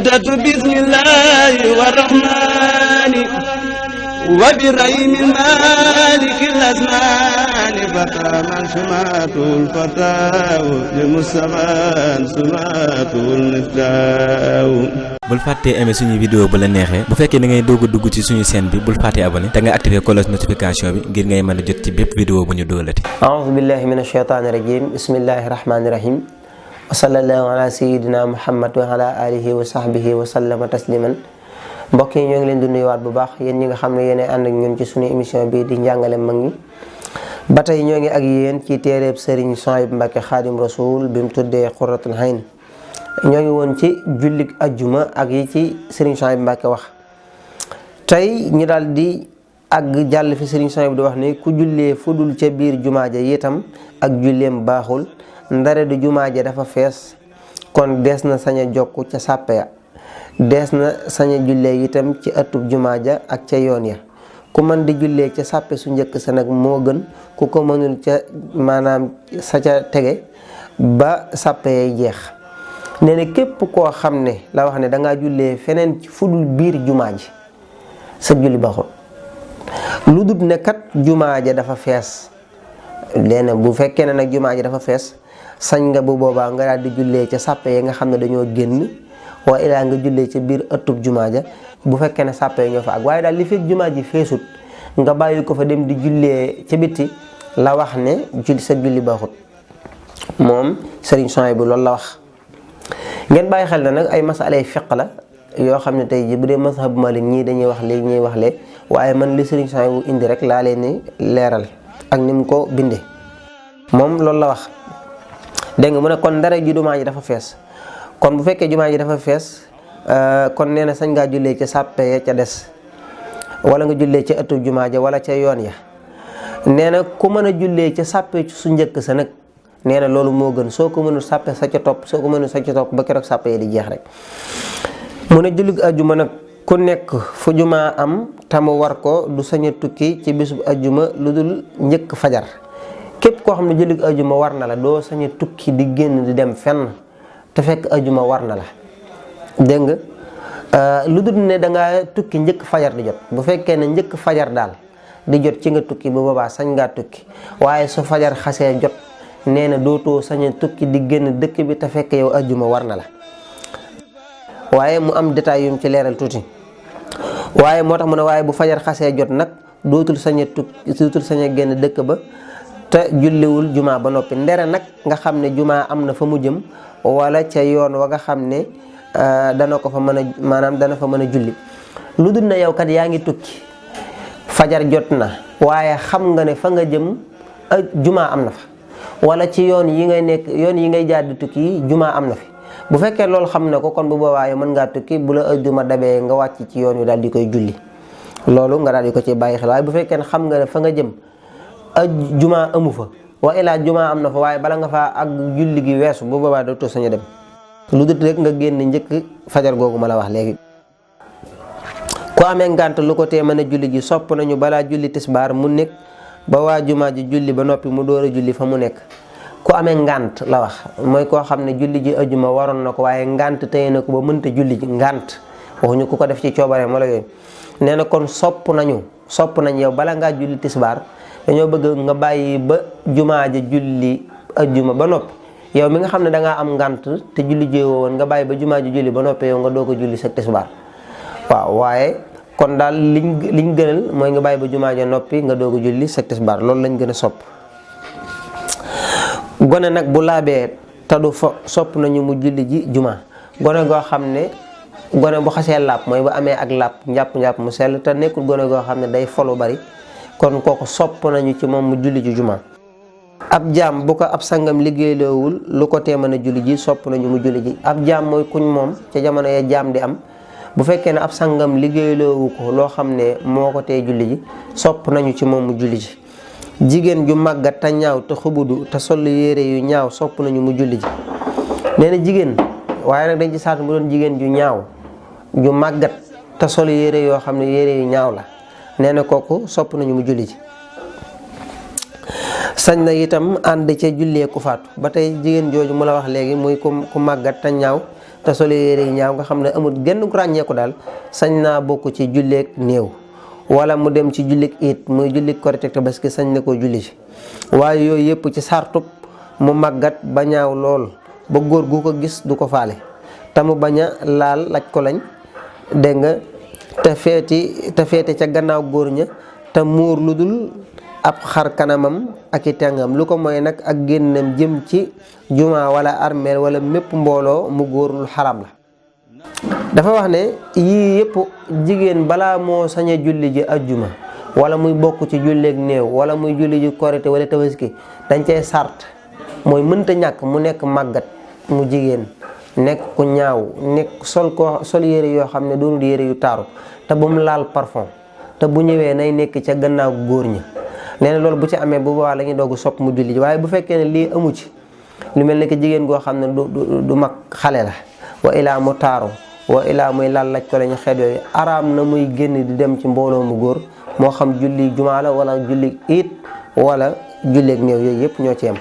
بدأت بسم الله والرحمن وبرحيم المالك الأزمان فتى من سماته الفتاة لمصطفى سماته المفتاح bul fàttee aimer suñu vidéo bu la neexee bu fekkee da ngay doog a dugg ci suñu chaîne bi bul fàttee abonné te nga activer cloche notification bi ngir ngay mën a jot ci bépp vidéo bu ñu doolati. a'uuzu billahi mina shaytaani rajim bismillahi rahmaani rahim wa sallallahu ala sayyidina muhammad wa ala alihi wa sahbihi wa sallama tasliman. mbokk yi ñoo ngi leen di nuyuwaat bu baax yéen ñi nga xam ne yéen ànd ak ñun ci suñu émission bi di njàngale mag ñi ba tey ñoo ngi ak yéen ci téereeb Serigne Souhaïbou Mbacké Khadim Rasoul bi mu tuddee Qurratul Ayn. ñoo ngi woon ci jullik ajjuma ak yi ci Serigne Souhaïbou Mbacké wax tey ñu daal di àgg jàll fi Serigne Souhaïbou di wax ne ku jullee fudul ca biir jumaa ja itam ak julleem baaxul ndare du jumaa ja dafa fees kon dees na sañ a jokk ca sàppe ya dees na sañ a jullee itam ci ëttub jumaa ja ak ca yoon ya ku mën di jullee ca sàppe su njëkk sa nag moo gën ku ko mënul ca maanaam sa ca tege ba sàppe yay jeex. nee na képp koo xam ne la wax ne dangaa jullee feneen ci fudul biir jumaa ji sa julli baaxul lu dut ne kat jumaa ja dafa fees léegi bu fekkee ne nag jumaa ji dafa fees sañ nga bu boobaa nga daal di jullee ca sàppe yi nga xam ne dañoo génn waa ilaa nga jullee ca biir ëttub jumaa ja bu fekkee ne sàppe yi ñoo fa ak waaye daal li fekk jumaa ji feesut nga bàyyi ko fa dem di jullee ca bitti la wax ne julli sa julli baaxut moom Serigne Souhaïbou loolu la wax. ngeen bàyyi xel na nag ay masalay fiq la yoo xam ne tey ji bu dee mazhab Malik ñii dañuy wax lii ñuy wax lee waaye man li Serigne Souhaïbou indi rek laa leen ni leeral ak ni mu ko bindee moom loolu la wax. dégg nga mu ne kon ndare ji jumaa ji dafa fees kon bu fekkee jumaa ji dafa fees kon nee na sañ ngaa jullee ca sàppe ya ca des wala nga jullee ca ëttub jumaa ja wala ca yoon ya nee na ku mën a jullee ca sàppe su njëkk sa nag nee na loolu moo gën soo ko mënul sàppe sa ca topp soo ko mënul sa ca topp ba keroog sàppe yi di jeex rek. mu ne jullit ajjuma nag ku nekk fu jumaa am tamu war ko du sañ a tukki ci bisub ajjuma lu dul njëkk fajar képp koo xam ne jullit ajjuma war na la doo sañ a tukki di génn di dem fenn te fekk ajjuma war na la dégg nga lu dul ne dangaa tukki njëkk fajar di jot bu fekkee ne njëkk fajar daal di jot ci nga tukki bu boobaa sañ ngaa tukki waaye su fajar xasee jot nee na dootoo sañ a tukki di génn dëkk bi te fekk yow ajjuma war na la waaye mu am détail yum ci leeral tuuti waaye moo tax mu ne waaye bu fajar xasee jot nag dootul sañ a tukki dootul sañ a génn dëkk ba te julliwul jumaa ba noppi ndere nag nga xam ne jumaa am na fa mu jëm wala ca yoon wa nga xam ne dana ko fa mën a maanaam dana fa mën a julli lu dul na yow kat yaa ngi tukki fajar jot na waaye xam nga ne fa nga jëm jumaa am na fa wala ci yoon yi ngay nekk yoon yi ngay jaar di tukki yi jumaa am na fi bu fekkee loolu xam na ko kon bu boobaa yow mën ngaa tukki bu la ajjuma dabee nga wàcc ci yoon wi daal di koy julli loolu nga daal di ko ci bàyyi xel waaye bu fekkee ne xam nga ne fa nga jëm jumaa amu fa wa ilaa jumaa am na fa waaye bala nga faa ak julli gi weesu bu boobaa dootoo sañ a dem lu dut rek nga génn njëkk fajar googu ma la wax léegi. ku amee ngànt lu ko tee mën a julli ji sopp nañu balaa julli tisbaar mu nekk ba waa jumaa ji julli ba noppi mu door a julli fa mu nekk. ku amee ngànt la wax mooy koo xam ne julli ji ajjuma waroon na ko waaye ngànt tey na ko ba mënta julli ji ngànt waxuñu ku ko def ci coobare wala yooyu nee na kon sopp nañ yow bala ngaa julli tisbaar dañoo bëgg nga bàyyi ba jumaa ja julli ajjuma ba noppi yow mi nga xam ne dangaa am ngànt te julli jéewoo woon nga bàyyi ba jumaa ji julli ba noppi yow nga doo ko julli sa tisbaar waaw waaye kon daal liñ gënal mooy nga bàyyi ba jumaa ja noppi nga doog a julli sa tisbaar loolu lañ gën a sopp. gone nag bu laabee te du fo sopp nañu mu julli ji jumaa gone goo xam ne gone bu xasee laab mooy bu amee ak laab njàpp mu sell te nekkul gone goo xam ne day folu bari kon kooku sopp nañu ci moom mu julli ji jumaa. ab jaam bu ko ab sangam liggéeyloowul lu ko tee mën a julli ji sopp nañu mu julli ji ab jaam mooy kuñ moom ca jamono ya jaam di am bu fekkee ne ab sangam liggéeyloowu ko loo xam ne moo ko tee julli ji sopp nañu ci moom mu julli ji. jigéen ju màggat te ñaaw te xubudu te sol yére yu ñaaw sopp nañu mu julli ji nee na jigéen waaye nag dañ ci saat mu doon jigéen ju ñaaw ju màggat te sol yére yoo xam ne yére yu ñaaw la nee na kooku sopp nañu mu julli ji. sañ na itam ànd ca jullee ku faatu ba tey jigéen jooju mu la wax léegi muy ku màggat te ñaaw te solo yére yi ñaaw nga xam ne amul genn ràññeeku daal sañ naa bokk ci julleeg néew wala mu dem ci julleeg it muy julleeg Korite Tabaski sañ na koo julli ci waaye yooyu yëpp ci sartub mu màggat ba ñaaw lool ba góor gu ko gis du ko faale te mu bañ a laal laj ko lañ dégg nga te feete ca gannaaw góor ña te muur lu dul ab xar kanamam ak i tengam lu ko mooy nag ak génnam jëm ci juma wala armeel wala mépp mbooloo mu góor lu xaram la. dafa wax ne yii yëpp jigéen balaa moo sañ a julli ji ajjuma wala muy bokk ci julleeg néew wala muy julli ji Korite wala Tabaski dañ cay sart mooy mënta ñàkk mu nekk màggat mu jigéen nekk ku ñaaw nekk sol yére yoo xam ne doonul yére yu taaru te bu mu laal parfum te bu ñëwee nay nekk ca gannaaw góor ña. nee na loolu bu ci amee bu boobaa la ñuy doog sopp mu julli ji waaye bu fekkee ne lii amu ci lu mel ne que jigéen goo xam ne du mag xale la wa ilaa mu taaru wa ilaa muy laal laj ko lañu xeet yooyu araam na muy génn di dem ci mbooloo mu góor moo xam julli jumaa la wala julli it wala julleeg néew yooyu yëpp ñoo ci yem.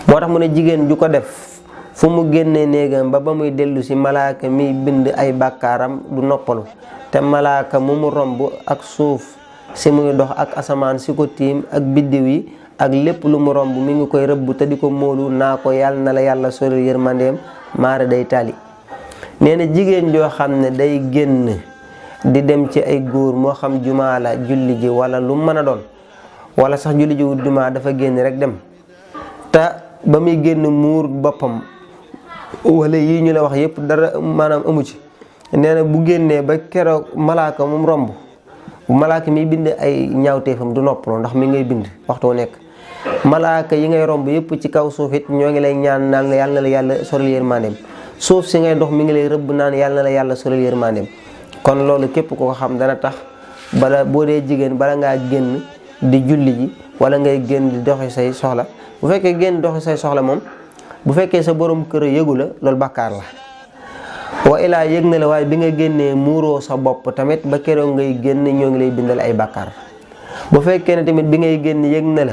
moo tax mu ne jigéen ju ko def fu mu génnee néegam ba muy dellu si malaaka mi bind ay bàkkaaram du noppalu te malaaka mu romb ak suuf si muy dox ak asamaan si ko tiim ak biddiw yi ak lépp lu mu romb mi ngi koy rëbb te di ko móolu naa ko yàlla na la yàlla sori yërmandeem maara day tali. nee na jigéen joo xam ne day génn di dem ci ay góor moo xam jumaa la julli ji wala lu mën a doon wala sax julli ji wut jumaa dafa génn rek dem te ba muy génn muur boppam wala yii ñu la wax yépp dara maanaam amu ci. nee na bu génnee ba keroog malaaka moom romb malaaka mi bind ay ñaawteefam du noppaloo ndax mi ngay bind waxtu nekk malaaka yi ngay romb yëpp ci kaw suuf it ñoo ngi lay ñaan naan yàlla na la yàlla soril yërmandeem suuf si ngay dox mi ngi lay rëbb naan yàlla na la yàlla soril yërmandeem kon loolu képp ko xam dana tax bala boo dee jigéen bala ngaa génn di julli ji wala ngay génn di doxi say soxla bu fekkee génn doxi say soxla moom bu fekkee sa borom kër yëgu la loolu bàkkaar la wa ilaa yëg na la waaye bi nga génnee muuroo sa bopp tamit ba keroog ngay génn ñoo ngi lay bindal ay bàkkaar bu fekkee ne tamit bi ngay génn yëg na la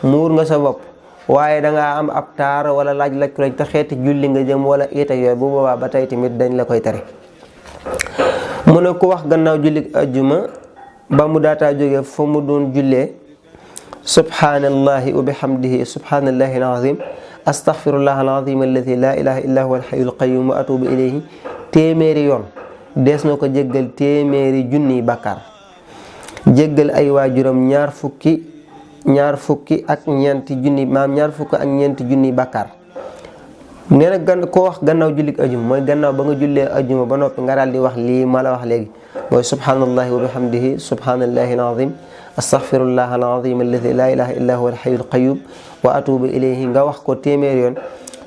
muur nga sa bopp waaye dangaa am ab taar wala laaj te xeeti julli nga jëm wala iita yooyu bu boobaa ba tey tamit dañ la koy tere. mu ne ku wax gannaaw julli ajjuma ba mu daataa jóge fa mu doon jullee subhanallahi wa bihamdihi subhanallahi alazim astaghfirullah alazim alladi la ilaha illa huwa alhayyul qayyum wa atubu ilayhi téeméeri yoon dees na ko jéggal téeméeri junniy bàkkaar jéggal ay waajuram ñaar fukki ak ñeenti junniy bàkkaar. nee na koo wax gannaaw jullik ajuma mooy gannaaw ba nga jullee ajuma ba noppi nga daal di wax lii ma la wax léegi mooy subhanallahi wa bihamdihi subhanallahi alazim astaghfirullah alazim alladi la ilaha illa huwa alhayyul qayyum wa atubu ilayhi nga wax ko téeméeri yoon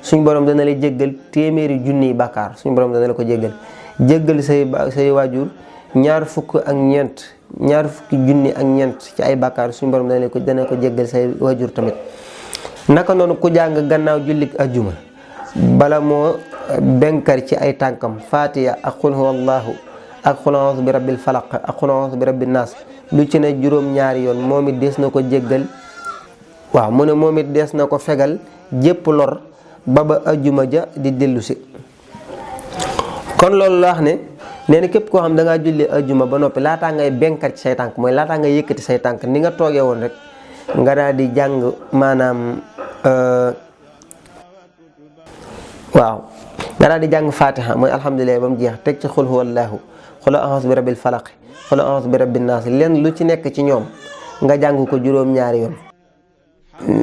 suñ borom dana la jéggal téeméeri junniy bàkkaar suñ borom dana la ko jéggal say waajur ñaar fukki junni ak ñeent ci ay bàkkaar suñ borom dana ko jéggal say waajur tamit. naka noonu ku jàng gannaaw jullik ajjuma bala moo benkar ci ay tànkam fatiha ak qul huwallahu ak qul a'udhu bi rabbil falaq ak qul a'udhu bi rabbin nas lu ci ne juróom-ñaari yoon moom it des na ko jéggal. waaw mu ne moom it dees na ko fegal jépp lor ba ajjuma ja di dellu si. kon loolu la wax ne nee na képp koo xam da ngaa julli ajjuma ba noppi laataa ngay benkat ci say tànk mooy laataa ngay yëkkati say tànk ni nga toogee woon rek nga daal di jàng maanaam nga daal di jàng fatiha mooy alhamdulilah ba mu jeex teg ci xul huwallahu xul a'udhu bi rabbil falaq xul a'udhu bi rabbin nas leen lu ci nekk ci ñoom nga jàng ko juróom-ñaari yoon.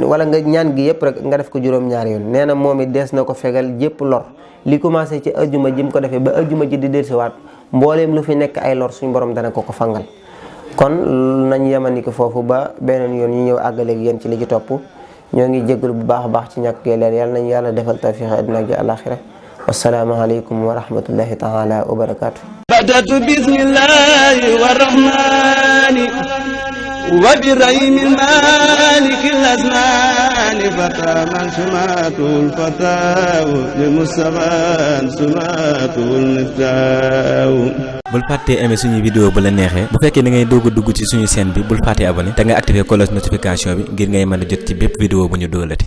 wala nga ñaan gi yëpp rek nga def ko juróom-ñaari yoon nee na moom it dees na ko fegal jépp lor li commencé ci ajjuma ji mu ko defee ba ajjuma ji di dellusiwaat mbooleem lu fi nekk ay lor suñu borom dana ko fangal. kon nañ yemani ko foofu ba beneen yoon ñu ñëw àggaleeg yéen ci li ci topp ñoo ngi jégalu bu baax a baax ci ñàkk leer yàlla nañu yàlla defal tawfiq àddina ak àlaxira wassalaamu aleykum wa rahmatullahi taala wa barakaatu. بدأت بسم الله والرحمن وبرحيم المالك الأزمان فتى من سماته الفتاة لمصطفى سماته المفتاح. bul fàttee aimer suñu vidéo bu la neexee bu fekkee da ngay doog a dugg ci suñu chaîne bi bul fàttee abonné te nga activer cloche notification bi ngir ngay mën a jot ci bépp vidéo bu ñu doolati.